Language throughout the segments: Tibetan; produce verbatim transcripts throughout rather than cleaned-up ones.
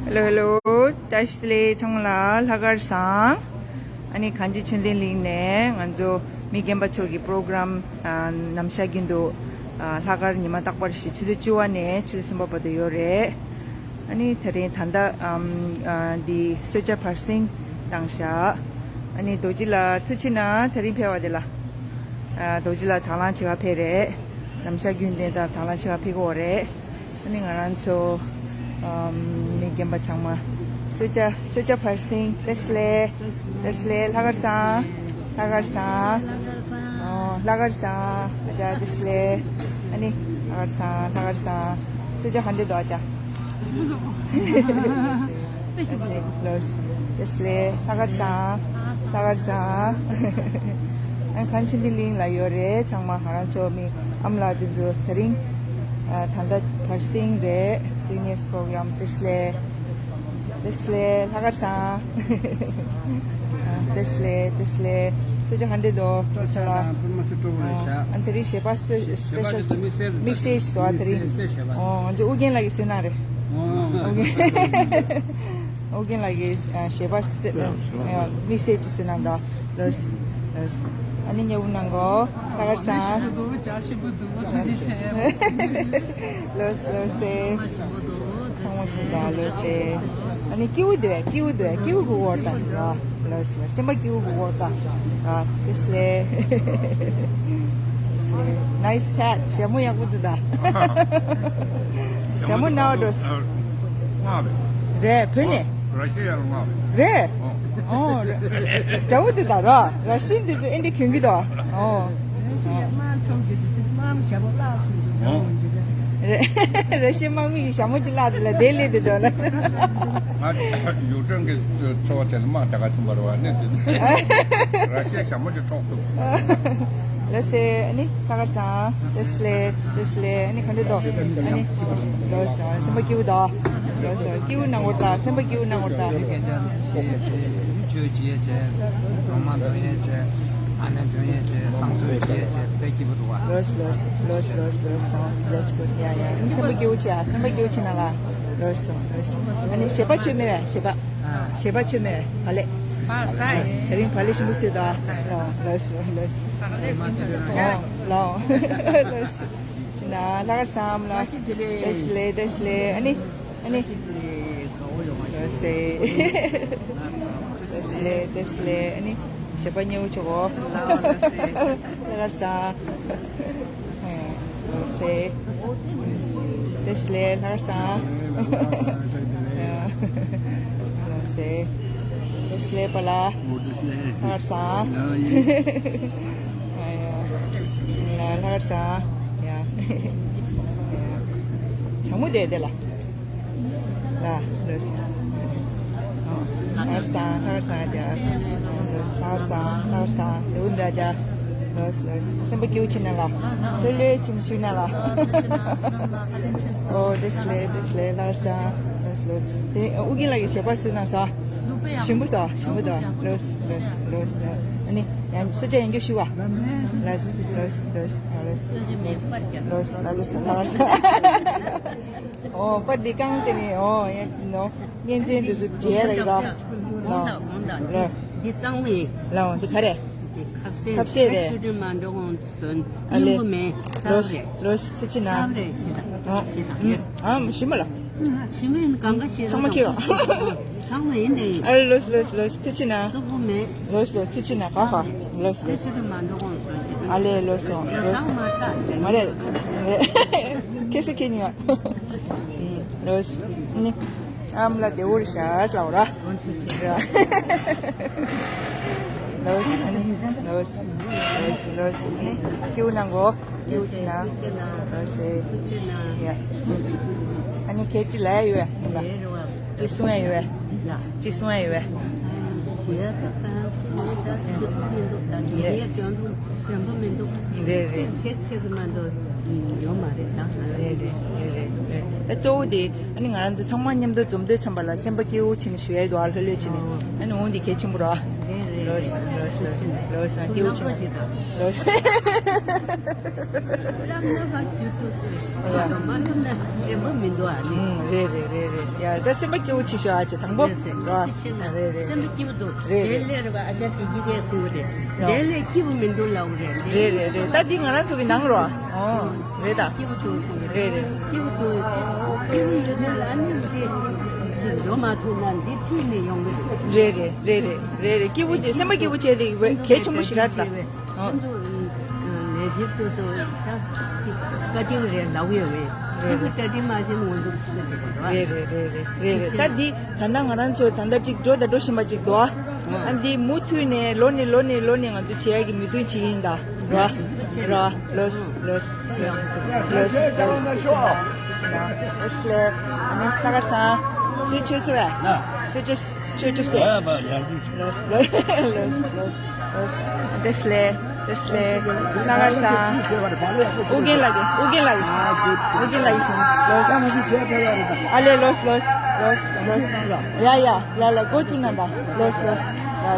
ཧེ་ལོ་ཧེ་ལོ། བཀྲ་ཤིས་བདེ་ལེགས་ཚང་མ་ལ་ལྷག་དཀར་བཟང་། ཨ་ནི་གངས་ཅན་ཆོས་ལྡན་གླིང་ནས་ང་ཚོ་མི་རྒན་པ་ཚོ་གི་པྲོ་གྲམ་ནམ་ཞག་རྒྱུན་དུ་ལྷག་དཀར་ཉི་མ་རྟག་པར་བཞི་ཆུ་ཚོད་བཅུ་པ་ནས་ཆུ་ཚོད་གསུམ་པ་བར་དུ་ཡོད་རེད། ཨ་ནི་དེ་རིང་ད་ལྟ་འདི་གསོལ་ཇ་བར་གསེང་བཏང་ཤག་ཨ་ནི་རྡོ་རྗེ་ལགས་ཐུགས་རྗེ་གནང་། དེ་རིང་ཕེབས་པ་དེ་ལ། རྡོ་རྗེ་ལགས་དང་བླངས་བྱེད་ག་ཕེབས་རེད། ནམ་ཞག་རྒྱུན་ལྡན་ལྟར་དང་བླངས་བྱེད་ག་ཕེབས་ཀྱི་ཡོད་རེད། ཨ་ནི་ང་རང་ཚོ་མི་རྒན་པ་ཚང་མ་གསོལ་ཇ་གསོལ་ཇ་བར་གསེང་། བདེ་ལེགས། བདེ་ལེགས། ལྷག་དཀར་བཟང་། ལྷག་དཀར་བཟང་། ཨོ་ལྷག་དཀར་བཟང་། ཨ་ཅག་བདེ་ལེགས། ཨ་ནི་ལྷག་དཀར་བཟང་། ལྷག་དཀར་བཟང་། གསོལ་ཇ་ག་འདྲ་འདུག་ཨ་ཅག་ལོས། བདེ་ལེགས། ལྷག་དཀར་བཟང་། ལྷག་དཀར་བཟང་། ཨ་གངས་ཅན་གླིང་ལ་ཡོད་རེད། ཚང་མ་ང་རང་ཚོ་མི་ཨ་མ་ལགས་དེ་ཚོ་དེ་རིང་ཨ་ད་ལྟ་བར་གསེང་རེད། སི་ནི་ཡར་སི་པྲོ་གྲམ། བདེ་ལེགས། བདེ་ལེགས། ལྷག་དཀར་བཟང་། བདེ་ལེགས། བདེ་ལེགས། གསོལ་ཇ་ག་འདྲ་འདུག་ཨ་ཅག་ལགས། ཨ་དེ་རིང་ཞལ་པར་སི་པེ་ཤལ་དམིགས་བསལ་འདུག་ཨ་དེ་རིང་ཨོ་ང་ཚོ་ཨུ་རྒྱན་ལགས་ཀྱིས་གསོལ་གནང་རེད། ཨོ་ཨུ་རྒྱན་ཨུ་རྒྱན་ལགས་ཀྱིས་ཞལ་པར་སི་དམིགས་བསལ་གྱིས་གསོལ་གནང་འདུག་ལོས། ལོས། ཨ་ནི་མཉེས་པོ་གནང་གོ་ལྷག་དཀར་བཟང་། ལོས། ལོས་སེ། ཚང་མ་ཞིག་ལ་ལོས་སེ། ཨ་ནི་སྐྱིད་པོ་འདུག་སྐྱིད་པོ་འདུག་སྐྱིད་པོ་དགོས་ཀྱི་ཡོད་ད། ལོས་ལོས། སེམས་པ་སྐྱིད་པོ་དགོས་ཀྱི་ཡོད་ད། ལོས་སེ། Nice hat. ཞྭ་མོ་ཡག་པོ་འདུག་ད། ཞྭ་མོ་ནའོ་ཌོས། མངགས་རེད། རེད། བོད་ནས། ར་ཤི་ཡ་ལ་མངགས་རེད། རེད། ཨོ། ཨོ་རེད། འདྲ་བོ་འདི་དང་ར་ར་ཤི་འདི་ཚོ་ཨེ་འདྲ་གྱོན་གྱི་འདུག་ཨོ། རེད། ར་ཤི་དམག་མི་གི་ཞྭ་མོ་ཅིག་བརླགས་འདུག་ལ་དེ་ལས་འདི་འདུག་ལ། ང་ཡུཀ་རེན་གྱི་ཚོ་བ་དེ་ལ་དམག་རྒྱག་ག་ཐུག་པ་རེད་པ། ཨ་ནི་འདི་ར་ཤི་ཡའི་ཞྭ་མོ་ཅིག་འཕྲོག་ཐུབ་སོང་། ལགས་སེ། ཨ་ནི་ལྷག་དཀར་བཟང་། བདེ་ལེགས། བདེ་ལེགས། ཨ་ནི་ག་འདྲ་འདུག་ཨ་ནི་ལོས། སེམས་པ་སྐྱིད་པོ་འདུག་ལོས། སྐྱིད་པོ་གནང་དགོས་ད། སེམས་པ་སྐྱིད་པོ་གནང་དགོས་ད། ཆོས་བྱེད་ཡས་བྱས། སྒྲོལ་མ་འདོན་ཡས་བྱས། ཨ་ནེ་འདོན་ཡས་བྱས། བསང་གསོལ་བྱེད་ཡས་བྱས། དཔེ་སྐྱིད་པོ་འདུག་པ། ལོས་ལོས་ལོས་ལོས་ལོས། That's good. Yeah, yeah. ཨ་ནི་སེམས་པ་སྐྱིད་པོ་བྱེད་ཨ། སེམས་པ་སྐྱིད་པོ་བྱེད་གནང་ལ། ལོས་སོང་། ལོས་སོང་། ཨ་ནི་ཞལ་པར་མཆོད་མེ་བས། ཞལ་པར། ཞལ་པར་མཆོད་མེ་བས། བག་ལེབ། དེ་རིང་བག་ལེབ་ཞིམ་པོ་བཟོས་འདུག་ཨ། ལོས་ལོས་ལོས། ལོས། ཅི་ན་ལྷག་དཀར་བཟང་། ལགས་སེ། བདེ་ལེགས། བདེ་ལེགས། ཨ་ནི་ཨ་ནི། ལགས་སེ། བདེ་ལེགས། བདེ་ལེགས། ཨ་ནི་ཞལ་པར་མཉེས་པོ་བྱེད་དགོས། ལྷག་དཀར་བཟང་། ལགས་སེ། བདེ་ལེགས། ལྷག་དཀར་བཟང་། ལགས་སེ། བདེ་ལེགས་པ་ལགས། ལྷག་དཀར་བཟང་། ལྷག་དཀར་བཟང་། ཡ། བྱང་མོ་དེ་དེ་ལ། ལ་ལོས། ལྷག་དཀར་བཟང་། ལྷག་དཀར་བཟང་། ལྷག་དཀར་བཟང་། ལྷག་དཀར་བཟང་། དེ་འདྲ་བྱ། ལོས་ལོས། སེམས་པ་སྐྱིད་པོ་བྱེད་གནང་ལ། ལྷོད་ལྷོད་བྱེད་ནས་བཞུགས་གནང་ལ། ཨོ་བདེ་ལེགས། བདེ་ལེགས། ལྷག་དཀར་བཟང་། ལོས་ལོས། དེ་ཨུ་རྒྱན་ལགས་ཀྱིས་ཞལ་པར་བཟོས་གནང་སོང་། ཞིམ་པོ་འདུག་ཞིམ་པོ་འདུག་ལོས་ལོས་ལོས། ཨ་ནི་ཡང་གསོལ་ཇ་ཡང་བསྐྱར་ཞུ་བ། ལོས་ལོས་ལོས། ལོས་ལོས། ལྷག་དཀར་བཟང་། ལྷག་དཀར་བཟང་། ཨོ་པར་འདི་རྐང་དེ་ནི་ཨོ་ཡ་ནོ། གཉན་ཚན་འདི་ཚོ་མཇལ་ཡ་ལ་ཡོད་ར། འོང་དང་འོང་དང་། ལ། འདི་གཙང་མ་ཡིན། ལ་འོང་འདི་ག་རེ། འདི་ཁ་ཟས། ཁ་ཟས་རེད། ཆུ་དྲི་མ་འགྲོ་གོང་སོན། ཨ་ལེ། སྙིང་པོ་མེད། ལོས་ལོས། ཐུགས་རྗེ་ཆེ་གནང་། ལོས་ཐུགས་རྗེ་ཆེ་གནང་། ཨ་ཞི་མ་ལ། ཞི་མ་ཡིན་གང་ག་ཞི་ཚང་མ་ཁྱེར་བ། ཚང་མ་ཡིན་ནི། ཨ་ལོས་ལོས་ལོས། ཐུགས་རྗེ་ཆེ་གནང་། སྟུག་པོ་མེད། ལོས་ལོས། ཐུགས་རྗེ་ཆེ་གནང་། ཁ་ཁ། ལོས་ལོས། ཆུ་དྲི་མ་འགྲོ་གོང་སོན། ཨ་ལེ་ལོས་སོང་། ལོས། ཚང་མ་ལྟ། མ་རེད། རེད། ཁེ་སི་ཁེ་ཉི་ཡ། ལོས། ནི། ཨམ་ལ་དེ་འོར་ཤ་ལ་འོ་ར། ལོས། ནི་ལོས། ལོས་ལོས། ནི་སྐྱིད་པོ་གནང་གོ། སྐྱིད་པོ་བྱེད་གནང་། ལོས་སེ། ཡ། ཨ་ནི་ཁྱེད་ཅི་ལ་ཡོད་ཡ། ཅི་གསུང་ཡ་ཡོད་པས། ཅི་གསུང་ཡ་ཡོད་པས། ཞུ་ཡ་ད་གང་ཞུ་ཡ་ད་ཞུ་ཐུབ་མི་འདུག་ད་ཡིན་ཡ་སྐྱོན་འདུག་སྐྱོན་པོ་མི་འདུག་རེད་རེད། ཚེ་ཚེ་གི་མ་འདུག་ཡོད་མ་རེད་ད། རེད་རེད་རེད་རེད་རེད། ད་གཙོ་བོ་དེ་ཨ་ནི་ང་རང་ཚོ་ཚང་མ་མཉམ་དུ་འཛོམས་དུས་ཙམ་པ་ལ་སེམས་པ་སྐྱིད་པོ་བྱས་ནས་ཞུ་ཡ་འདུག་ཨ་ལྷོད་ལྷོད་བྱས་ནས། ཨ་ནི་འོང་དེ་གལ་ཆེན་པོ་རེད། རེད་རེད། ལོས་ལོས་ལོས་ལོས་སྐྱིད་པོ་བྱེད། ལོས། ལམ་ན་ཕར་རྒྱུ་ཐུག་ཡ། མ་ལམ་ན་དྲན་པ་མི་འདུག་ཨ་ནི། ཨུམ། རེད་རེད་རེད་རེད། ཡ་ད་སེམས་པ་སྐྱིད་པོ་བྱེད་ཤོག་ཨ་ཅེ་དང་པོ། རེད་ཟེར། རོ། ཤེས་ན་རེད་རེད། སེམས་པ་སྐྱིད་པོ་འདུག་རེད་དེ་རེད། ལས་རེད་པ། ཨ་ཅག་དེ་གི་དེ་གསུང་གི་རེད། ཡ། དེ་ལས་སྐྱིད་པོ་མི་འདུག་ལབ་གི་རེད། རེད་རེད་རེད། ད་འདི་ང་རང་ཚོ་གི་ནང་རོ། ཨོ། རེད་ད། སྐྱིད་པོ་འདུག་གསུང་གི་རེད། རེད་རེད། སྐྱིད་པོ་འདུག་སྐྱིད་པོ་ཡོད་ན་ལ་ནི་འདི་ཞིག་འགྲོ་མ་ཐུབ་ན་འདི་ཐིག་ནས་ཡོང་གི་རེད། རེད་རེད་རེད་རེད་རེད་རེད། སྐྱིད་པོ་བྱེད། སེམས་པ་སྐྱིད་པོ་བྱས་ཏེ་གལ་ཆེན་པོ་ཞིག་རེད་ད། ཨོ། ཁྱེད་ཚོ་ལས་བྱེད་དེ་ཚོ་ད་ཅིག་བཀའ་དྲིན་རེད་ལབ་ཡོད་རེད། ཁྱེད་ཚོ་བཀའ་དྲིན་མ་བྱས་ན་ང་ཚོ་སུ་བྱེད་དགོས་རེད། རེད་རེད་རེད་རེད་རེད་རེད། ད་འདི་ད་ལྟ་ང་རང་ཚོ་ད་ལྟ་ཅིག་འགྲོ་ད་འགྲོ་བཞིན་པ་ཅིག་འདུག་ཨ། ཨ་འདི་མུ་མཐུད་ནས་ལོ་ནས་ལོ་ནས་ལོ་ནས་ང་ཚོ་བྱེད་ཡ་གི་མོས་མཐུན་བྱེད་ཡིན་ད། ར། ར། ལོས་ལོས་ལོས་ལོས་ལོས། ཨ་ནི་ད་ག་སང་སུ་ཆོས་སུ་ར། སུ་ཆོས། ཆོས་གྲུབ་སེ། ལོས་ལོས་ལོས་ལོས། ལོས། དེ་སླེ། དེ་སླེ། ན་གར་སང་། ཨུ་རྒྱན་ལགས་ཀྱིས། ཨུ་རྒྱན་ལགས་ཀྱིས། ཨུ་རྒྱན་ལགས་ཀྱིས་སོང་། ལོས། ཨ་ལེ་ལོས་ལོས་ལོས་ལོས། ཡ་ཡ་ལ་ལ་གོ་ཐུག་ན་ད། ལོས་ལོས།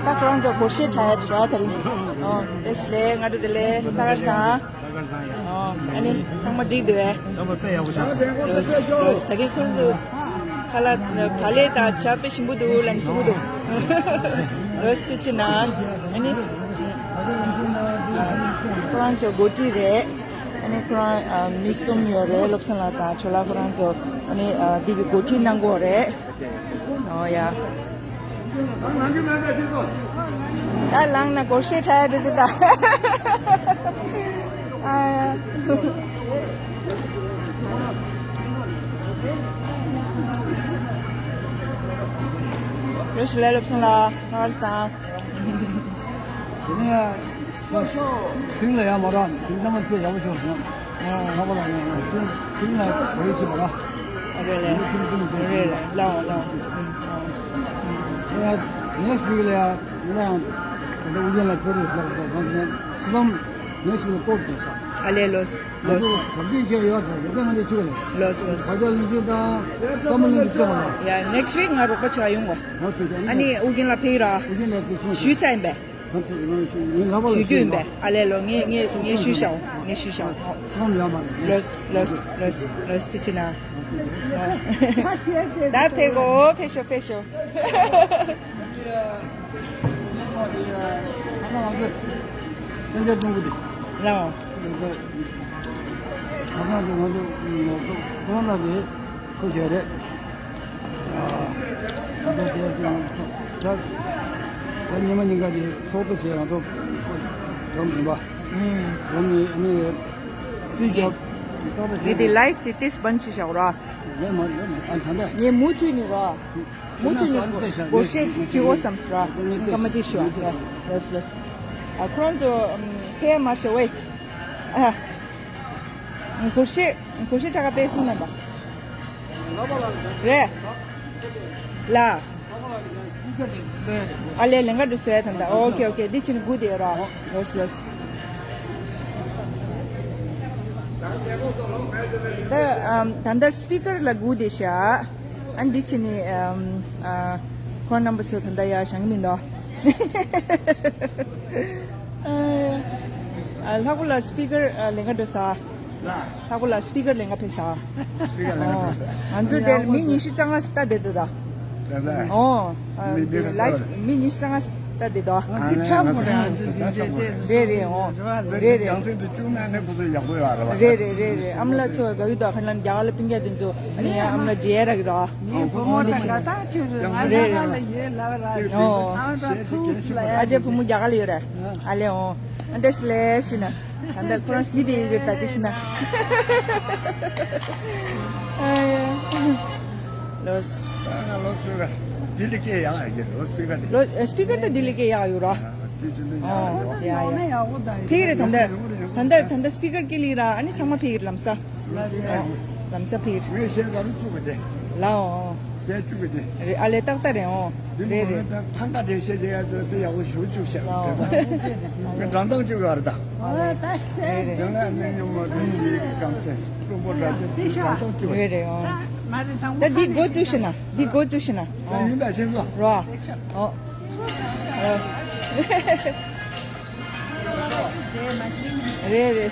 ད་ཁོ་རང་ཚོ་སྒོར་གཞས་འཁྲབ་ཡ་བྱ་ད་རིང་། ཨོ། དེ་སླེ་ང་ཚོ་དེ་ལེ་ན་གར་སང་། ཨོ། ཨ་ནི་ཚང་མ་འགྲིག་འདུག་བས། ཚང་མ་དཔེ་ཡག་པོ་ཆགས་སོང་། ལོས་ལོས། ད་གིན་ཁོང་ཚོ་ཁ་ལག་བག་ལེབ་དང་ཇ་དཔེ་ཞིམ་པོ་འདུག་ལབ་ནས་གསུང་གི་འདུག་ལོས་དེ་ཕྱིན་ན་ཨ་ནི་ཁོ་རང་ཚོ་འགོ་ཁྲིད་རེད། ཨ་ནི་ཁོ་རང་མི་གསུམ་ཡོད་རེད། བློ་བཟང་ལགས་དང་ཇོ་ལགས་ཁོ་རང་ཚོ། ཨ་ནི་འདི་གི་འགོ་ཁྲིད་གནང་གི་ཡོད་རེད། ཨོ་ཡ། ད་ལངས་ན་སྒོར་གཞས་འཁྲབ་ཡ་དེ་དེ་ད། ཨ་ཡ། རེ་ཞུ་ལ་སླེབས་སོང་ལ། ང་ར་སང་། དེ་ནས་ཚིག་ལ་ཡང་མ་ར། དེ་ཚང་མ་དཔེ་ཡག་པོ་བྱུང་སོང་། ཨ། ཁ་པ་ལ་ཡང་ཚིག་ལ་བོད་ཡིག་བྲིས་པ་ལ། ཨ་རེད་ལེ། ཚིག་ཚིག་ལ་རེད་ལེ། ལའོ་ལའོ། ཨ་ཡ། ནེགསི་ཝིག་ལ་ཡ། ང་ཡང་ད་ལྟ་ཨུ་རྒྱན་ལ་ཁྱོད་རེད་ལབ་སོང་། གང་ཟེར་ན་སུ་དམ་ནེགསི་ཝིག་ལ་ཀོར་དགོས་ས། ཨ་ལེ་ལོས། ལོས། ང་ཚོ་གྲ་སྒྲིག་བྱས་ཡོད་ཚར། ཡོད་པས་ང་ཚོ་ཆུ་ལ། ལོས་ལོས། བ་ཅག་ལུང་ཚན་དང་བསམ་བློ་ལུང་ཚན་བར་ལ། ཡ་ནེགསི་ཝིག་ང་རོགས་པ་ཆགས་ཡོང་བ། ང་དུས་ཀྱང་ཨ་ནི་ཨུ་རྒྱན་ལ་ཕེབས་ར། ཨུ་རྒྱན་ལ་ཚོ་སོང་། ཞུས་ཚར་ཡིན་པས། ང་ཚོ་ང་ཚོ་ངའི་ལག་པ་ལ་ཞུས་རྒྱུ་ཡིན་པས། ཨ་ལེ་ལོ། ངས་ངས་ངས་ཞུས་ཤག་ངས་ཞུས་ཤག་ཨོ། སོང་ཡོད་མ་རེད། ལོས་ལོས་ལོས་ལོས། དེ་ཕྱིན་ན། ད་ཕེབས་གོ། ཕེབས་ཤོག་ཕེབས་ཤོག་སེམས་ཅན་སྟོང་གི་དེ། ལའོ། ཁ་སང་དེ་ང་ཚོ་ཁོ་རང་ལ་དེ་ཁོ་བྱས་རེད། ཨ། ད་དེ་ད་ད་ཉི་མ་ཉིན་ག་དེ་ཚོགས་གཙོ་བྱས་ང་ཚོ་འཛོམས་ཡིན་པ། ཨུམ། འཛོམས་ནས་ཨ་ནི་རྩིས་རྒྱབ། ད་ད་ངས་དེ་ལའིབ་དེ་ཏིས་བན་ཆི་བཞག་ར། ལས་མ་ལས་མ། ཨ་ད་ལྟ། ངས་མུ་མཐུད་ནས་ར། མུ་མཐུད་ནས་སྒོར་གཞས་བྲིས་འོ་བསམ་སོང་ར། སྐར་མ་གཅིག་ཞུ་བ། ལོས་ལོས། ཨ་ཁོ་རང་ཚོ་ཕེབས་མ་ཤོག་ཝེ། ཨ། སྒོར་གཞས་སྒོར་གཞས་ཁྲ་ཁ་པས་སུ་ན་པ། རེད། ལ། ཨ་ལས་ལེན་ག་འགྲོ་སོས་ད་ལྟ། ཨོ་ཁེ་ཨོ་ཁེ། འདི་ཕྱིན་སྒུག་བསྡད་ཡོད་ར། ལོས་ལོས། ད་ཨམ་ད་ལྟ་སི་པི་ཀར་ལ་སྒུག་བསྡད་ཤག་ཨ་འདི་ཕྱིན་ནི་ཨམ་ཨ་ཁོང་རྣམ་པ་ཚོ་ད་ལྟ་ཡར་བཞེངས་མི་འདུག་ཨ་ལྷག་པ་ལ་སི་པི་ཀར་ལེན་ག་འགྲོ་ས། ལྷག་པ་ལ་སི་པི་ཀར་ལེན་ག་ཕེབས་ས། སི་པི་ཀར་ལེན་ག་ཕེབས་ས། ང་ཚོ་དེར་མི་ཉི་ཤུ་རྩ་ལྔ་ལྟ་བསྡད་འདུག་ད། ལ་ལ། ཨོ། མི་མི་ལའིབ་མི་ཉི་ཤུ་རྩ་ལྔ་ལྟ་བསྡད་འདུག་ཨ་ནི་ཁྲ་མོ་རེད། རེད་རེད། ཨོ། རེད་རེད། རྒྱང་མཐིང་དུ་བཅུག་ན་ནི་ཁོ་ཚོ་ཡག་པོ་ཡོད་རེད་པ། རེད་རེད་རེད་རེད། ཨ་མ་ལགས་ཚོ་དགའ་གི་འདུག་ཁ་ལ་རྒྱ་གར་ལ་སྤུན་ཀྱག་དེ་ཚོ་ཨ་ནི་ཨ་མ་ལགས་མཇལ་རག་གི་ར། ངའི་བུ་མོ་དང་དགའ་ཐག་ཆོད་རེད། ང་རྒྱ་གར་ལ་ཡོད་ལབ་ར། ཨོ། ཨ་ད་ཐུག་ལ་ཡ། ཨ་ཅེ་བུ་མོ་རྒྱ་གར་ལ་ཡོད་རེད། ཨ་ལེ་ཨོ། ཨ་འདྲ་སི་ལེ་ཞུ་ན། ད་ལྟ་ཁོ་རང་གཟིགས་བསྡད་ཡོད་ཀྱི་ད་ཅི་ཤི་ན། ཨ་ཡ། ལོས། ད་ང་ལོ་སི་པི་ཀར་ལྡི་ལི་སྐད་ཡག་ཡོད་ཀྱི་རེད། ལོ་སི་པི་ཀར་དེ། ལོ་སི་པི་ཀར་དེ་ལྡི་ལི་སྐད་ཡག་ཡོད་ར། ཨ་དེ་ཅི་འདྲ་ཡག་ཡོད་ར། ཡ་ཡ། ཕ་གི་རེད་ད་ལྟ། ད་ལྟ་ད་ལྟ་སི་པི་ཀར་སྐད་ལི་ར། ཨ་ནི་ཚང་མ་ཕ་གི་རེད་ལམ་སང་། ལམ་སང་ཕ་གི་རེད། ངས་གཞས་ག་རུ་བཅུག་པ་དེ། ལའོ། གཞས་བཅུག་པ་དེ། རེད། ཨ་ལས་ཏག་ཏག་རེད་ཨོ། འདི་རེད་མོ་རེད། ད་ཐང་ག་དེ་བཤད་ཀྱི་ཡ་དེ་དེ་ཡག་པོ་ཞེ་པོ་བཅུག་བཞག་ཨོ། དེ་ད་དེ་འགྲམ་ཐང་བཅུག་ཡོད་རེད་ད། ཨོ་ད་རེད་རེད། དེ་ལ་ནི་ཉི་མ་དེ་འདི་གང་ཟེར་རླུང་པོ་འདྲ་ཅིག་དེ་འགྲམ་ཐང་བཅུག་རེད་རེད་ཨོ། ད་མ་རེད་ད། ད་འདི་འགོ་བཙུགས་ཤིག་ན། འདི་འགོ་བཙུགས་ཤིག་ན་ད་ཨོ། ཡིན་ད་ཁྱེད་ཚོ་རོ། ཨོ། ཨོ། རེད་རེད།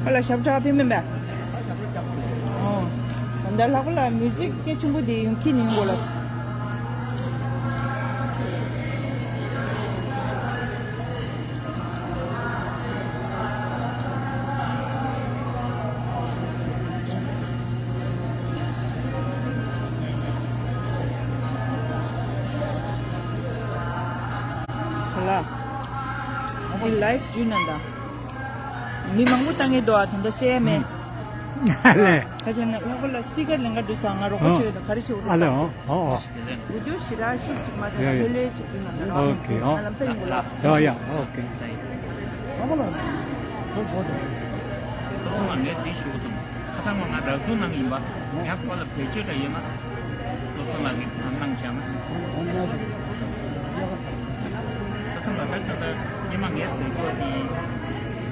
ཁ་ལ་ཞབས་ཁྲ་ཕེབས་མིན་པས། ཨོ། ད་ལྟ་ལྷག་པ་ལ་མིའུ་ཛིག་སྐད་ཆེན་པོ་དེ་ཡོང་ཁྱི་ནི་ཡོང་གོ་ལ། ལ། འདི་ལའིབ་བརྒྱུད་ན་ད། མི་མང་པོ་བཏང་ངེས་འདུག་ཨ། ད་ལྟ་གསལ་མེད། ཨ་ལས། ཁ་ཅིག་ན་ལྷག་པ་ལ་སི་པི་ཀར་ལེན་ག་འགྲོ་ས། ང་རོགས་པ་བྱོས་དང་ག་རེ་བྱེད་འོ་ཨ་ལས། འོ་འོ་འོ། འུ་ཅོ་ཞི་ར་ཤུགས་ཅིག་མ་ཐག་ཡ་ཡ། ལྷོད་ལྷོད་ཅིག་འགྲོ་ན་ད་ང་ཨོ་ཁེ་ཨོ། ང་ལམ་སང་ཡོང་གོ་ལ། ཡ་ཡ་ཨོ་ཁེ། ཨ་མ་ལ་ཁོ་གོ་དེ། ཁ་སང་ལ་ངས་དེ་ཞུ་སོང་། ཁ་སང་ང་རག་ཐུག་གནང་གི་ཡིན་པ། ངས་ཁོ་ལ་བེད་སྤྱོད་འདྲ་ཡོད་ན། བློ་བཟང་ལགས་ཀྱིས་གནང་བཞག་ན། བློ་བཟང་ལགས་ད་ལྟ་ཉི་མ་ངས་ཟེར་གོ་དེ།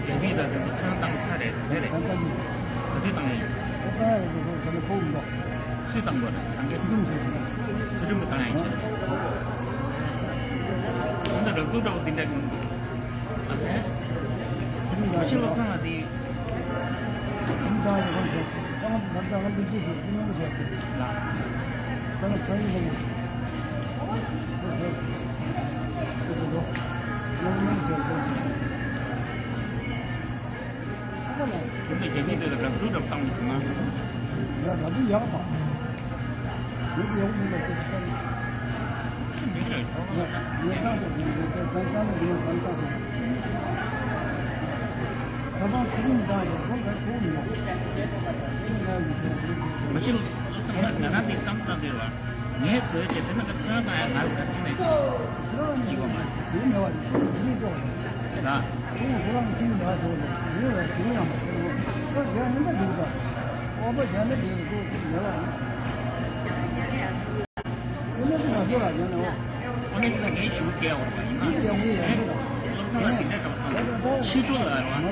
རྒྱ་མི་དང་དེ་ཚོ་ཚོང་བཏང་ཚར་རེད་དེ་རེད། ག་དུས་བཏང་ཡ་ཡིན། སུས་བཏང་དགོས་རེད། རང་གིས་སུ་ཁྲིམས་བཏང་ཡ་ཡིན་ཆེ། ད་ལྟ་རག་ཐུག་འདྲ་པོ་དེ་འདྲ་གི། ད་ལྟ་མ་གཞི་བློ་བཟང་ལགས་དེ། ཁོང་ནས་རྒྱ་མི་དེ་ལ་རག་ཐུག་འདྲ་པོ་བཏང་མི་ཐུབ་ན། ཡ་རག་ཐུག་ཡག་པ། མ་གཞི་བློ་བཟང་ལགས་ང་རང་གི་བསམ་བློ་དེ་རེད་བ། ངས་བཟོས་བྱས་དེ་ནང་ག་ཚོད་ད་ཡང་ང་ག་ཚོད་ནས་ཡིན་པ་མ་རེད། ད། ཨོ་ནི་ང་ངས་ཞུ་སྐད་འོང་བ་ཡིན་ན། བློ་བཟང་ལགས་དེ་འདྲ་འདྲ་བསམ་ཕྱི་དྲོ་ལ་རེད་བ།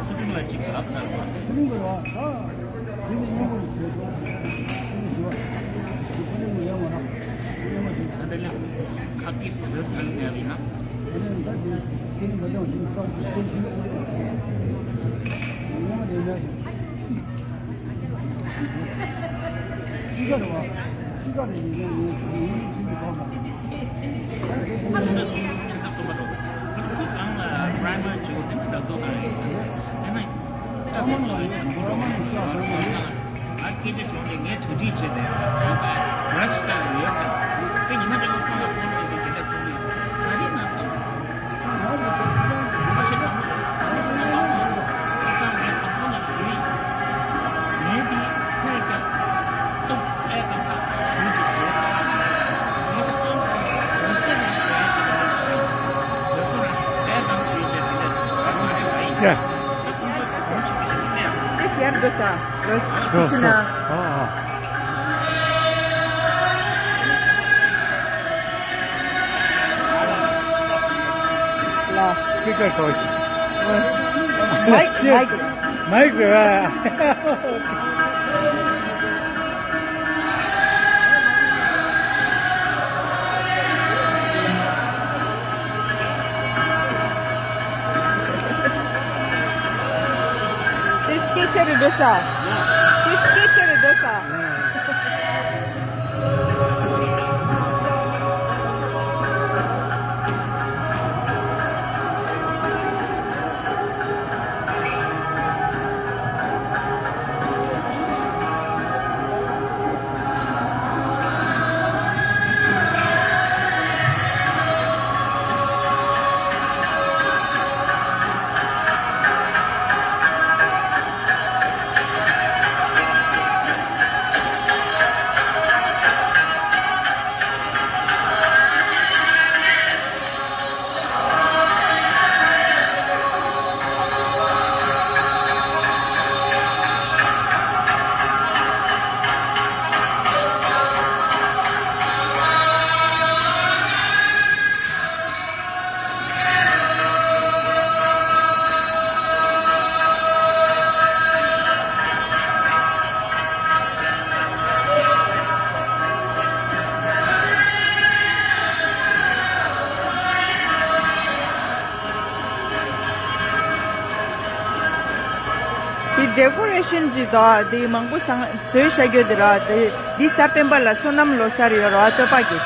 ཚུལ་ཁྲིམས་ལ་ཅིག་ལབ་ཚར་བ། ད་ལྟ་ཡང་ཁ་སྐད་ཟེར་ཚར་ནས་ཡིན་ན། ཨ་སྐད་ཆ་བྱུང་ནས་ངས་གྲ་སྒྲིག་བྱས་ཏེ་ཚན་པ་ར་ཤི་ཏ་ལ་ཡོད་ཚར། དེ་ཉི་མ་དེ་ལ་སོང་ལ་ཕོན་ལ་འདི་དེ་འདྲ་གསུང་གི་ཡོད། ག་རེ་ན་བསམ་སོང་། ང་ཞེ་དྲག་མོ་ང་ཞེ་དྲག་མོ་ལ་བསམ་ངས་དང་པོ་ལ་ཞུ་ཡིན། ངས་འདི་ཚེ་སྐྱབས་སྟོབས་ཨེ་དང་ཐག་ཞུ་གི་བྱས་ཚར། ངས་ད་ལྟ་ལུང་ཟེར་ནས་ག་རེ་བྱེད་པ་ཞུ་ཡིན། ལུང་ཟེར་ནས་ཨེ་དང་ཞུ་བྱས་དེ་འདྲ་ཟེར་བ་མ་རེད་པ་ཡིན། ད་གསུང་ཚོད་གོང་ཞིག་གི་ཞུ་གནས་ཨ། ཨེ་ཟེར་འགྲོ་ས། རོས་རོས་ཁྱི་ན། ཨོ་ཨོ། ལ། སི་པི་ཀར་གོ་ཞིག་མའིག་མའིག་མའིག་རེད་བ། དེ་སྐད་ཆ་རེད་འདུག་ས། དེ་སྐད་ཆ་རེད་འདུག་ས། འདི་ཌེ་ཀོ་རེ་ཤན་གྱི་དོ། འདི་མང་པོ་བཟོས་བཞག་རྒྱུ་འདི་ར། འདི་འདི་གཟའ་སྤེན་པ་ལ་བསོད་ནམས་ལོ་གསར་ཡོད་ར། བསྟོད་པ་གི།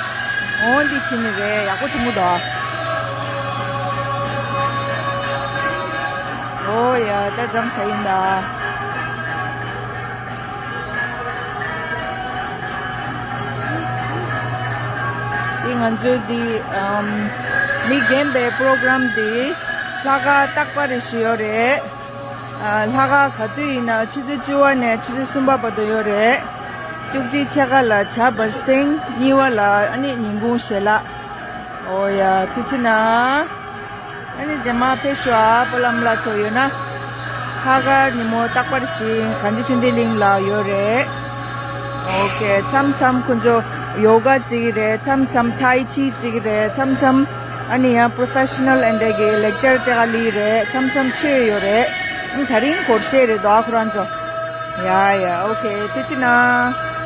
འོ་འདི་ཕྱི་ནི་རེད། ཡག་པོ་ཐུག་མོ་དོ། འོ་ཡ། ད་འཛོམས་ཤ་ཡིན་ད། འདི་ང་ཚོའི་འདི་ཨམ་མི་རྒན་པའི་པོ་རོ་གྷ་རམ་འདི་ལྷག་དཀར་རྟག་པར་ཞུ་ཡོད་རེད། ཨ། ལྷག་དཀར་ག་དུས་ཡིན་ན་ཆུ་ཚོད་བཅུ་པ་ནས་ཆུ་ཚོད་གསུམ་པ་བར་དུ་ཡོད་རེད། བཅུ་གཅིག་ཕྱེད་ཀ་ལ་བྱ་འབར་གསེང་། གཉིས་པ་ལ་ཨ་ནི་ཉིན་གུང་ཞལ་ལག་འོ་ཡ། ཐུགས་རྗེ་གནང་། ཨ་ནི་རྗེས་མ་ཕེབས་ཤོག་ཨ། སྤོ་ལམ་ལ་ཚོ་ཡོད་ན། ལྷག་དཀར་ཉིན་མོ་རྟག་པར་ཞིག་གངས་ལྗོངས་ཆོས་ལྡན་གླིང་ལ་ཡོད་རེད། ཨོ་ཁེ། མཚམས་མཚམས་ཁོ་ཚོ་ཡོ་ག་རྩེ་གི་རེད། མཚམས་མཚམས་ཐའི་ཆི་རྩེ་གི་རེད། མཚམས་མཚམས་ཨ་ནི་ཡང་པོ་རོ་ཕེ་ཤི་ནལ་ཨེ་འདྲ་གི་ལེག་ཅར་སྤྲད་ག་སླེབས་རེད། མཚམས་མཚམས་ཆོས་ཡོད་རེད། ཨ་ནི་ད་རིང་སྒོར་གཞས་རེད་དོ་ཨ་ཁོ་རང་ཚོ། ཡ་ཡ། ཨོ་ཁེ། ཐུགས་རྗེ་གནང་།